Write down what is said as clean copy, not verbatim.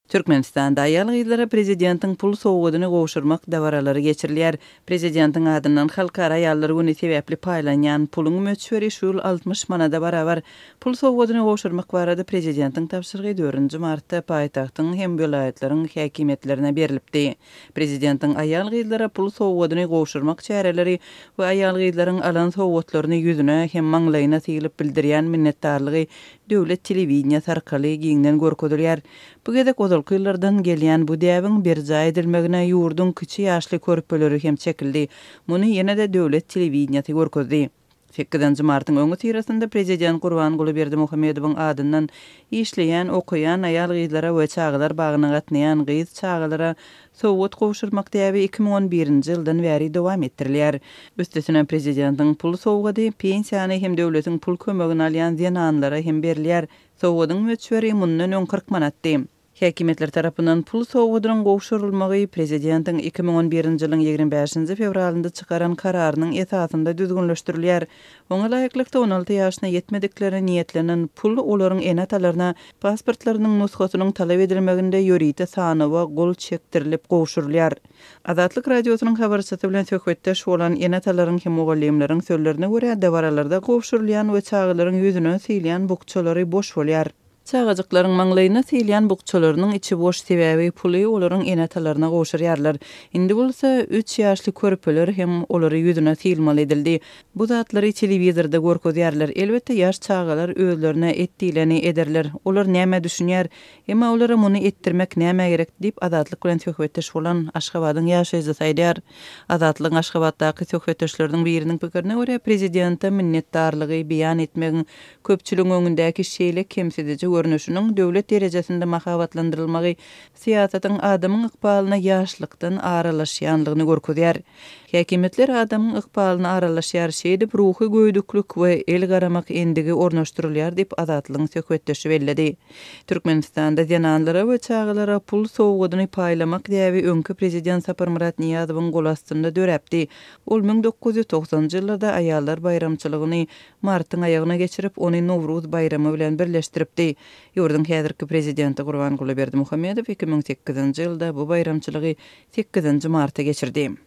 Türkmenistanda aýal-gyzlara prezidentiň pul sowgadyny gowşurmak dabaralary geçirilýär. Prezidentiň adyndan Halkara aýallar güni sebäpli paýlanýan puluň möçberi şu ýyl 60 manada barabar. Pul sowgadyny gowşurmak barada prezidentiň tabşyrygy dördünji martda paýtagtyň hem welaýatlaryň häkimiýetlerine berlipdi. Prezidentiň aýal-gyzlara pul sowgadyny gowşurmak çäreleri we aýal-gyzlaryň alan sowgatlaryny ýüzüne hem maňlaýyna sylyp bildirýän minnetdarlygy döwlet telewideniýesi arkaly giňden görkezilýär. Bu gezek ozalky ýyllardan gelýän bu däbiň berjaý edilmegine ýurduň kiçi ýaşly körpeleri hem çekildi. Muny ýene-de döwlet telewideniýesi görkezdi. Sekizinji martyň öňüsyrasynda prezident Gurbanguly Berdimuhamedowyň adyndan işleýän, okaýan aýal-gyzlara we çagalar bagyna gatnaýan gyz çagalara sowgat gowşurmak däbi 2011-nji ýyldan bäri dowam etdirilýär. Üstesine, prezidentiň pul sowgady pensiýany hem döwletiň pul kömegini alýan zenanlara hem berilýär. Sowgadyň möçberi mundan öň 40 manatdy. Häkimiýetler tarapyndan pul sowgadynyň gowşurylmagy prezidentiň 2011-nji ýylyň 25-nji fewralynda çykaran kararynyň esasynda düzgünleşdirilýär. Oňa laýyklykda, 16 ýaşyna ýetmediklere niýetlenen pul olaryň ene-atalaryna pasportlarynyň nusgasynyň talap edilmeginde ýörite sanawa gol çekdirilip gowşurylýar. Azatlyk Radiosynyň habarçysy bilen söhbetdeş bolan ene-atalaryň hem mugallymlaryň sözlerine görä, dabaralarda gowşurylýan we çagalaryň ýüzüne sylýan bukjalary boş bolýar. Çagajyklaryň maňlaýyna sylýan bukjalarynyň içi boş, sebäbi puly olaryň ene-atalaryna gowşurýarlar. Indi bolsa, üç ýaşly körpeler hem olary ýüzüne sylmaly edildi. Bu zatlary telewizorda görkezýärler. Elbetde, ýaş çagalar özlerine et diýleni ederler. Olar nämä düşünýär? Emma olara muny etdirmek nämä gerek? diýip, Azatlyk bilen söhbetdeş bolan Aşgabadyň ýaşaýjysy aýdýar. Azatlygyň Aşgabatdaky söhbetdeşleriniň biriniň pikirine görä, prezidente minnetdarlygy beýan etmegiň köpçüligiň öňündäki şeýle kemsidiji görnüşiniň döwlet derejesinde mahabatlandyrylmagy syýasatyň adamyň ykbalyna ýaşlykdan aralaşýanlygyny görkezýär. Häkimiýetler adamyň ykbalyna aralaşýar, şeýdip ruhy göýdüklik we el garamak endigi ornaşdyrylýar diýip, Azatlygyň söhbetdeşi belledi. Türkmenistanda zenanlara we çagalara pul sowgadyny paýlamak däbi öňki prezident Saparmyrat Nyýazowyň golastynda döräpdi. Ol 1990-njy ýyllarda aýallar baýramçylygyny martyň aýagyna geçirip, ony Nowruz baýramy bilen birleşdiripdi. Ýurduň häzirki prezidenti Gurbanguly Berdimuhamedow 2008-nji ýylda bu baýramçylygy sekizinji marta geçirdi.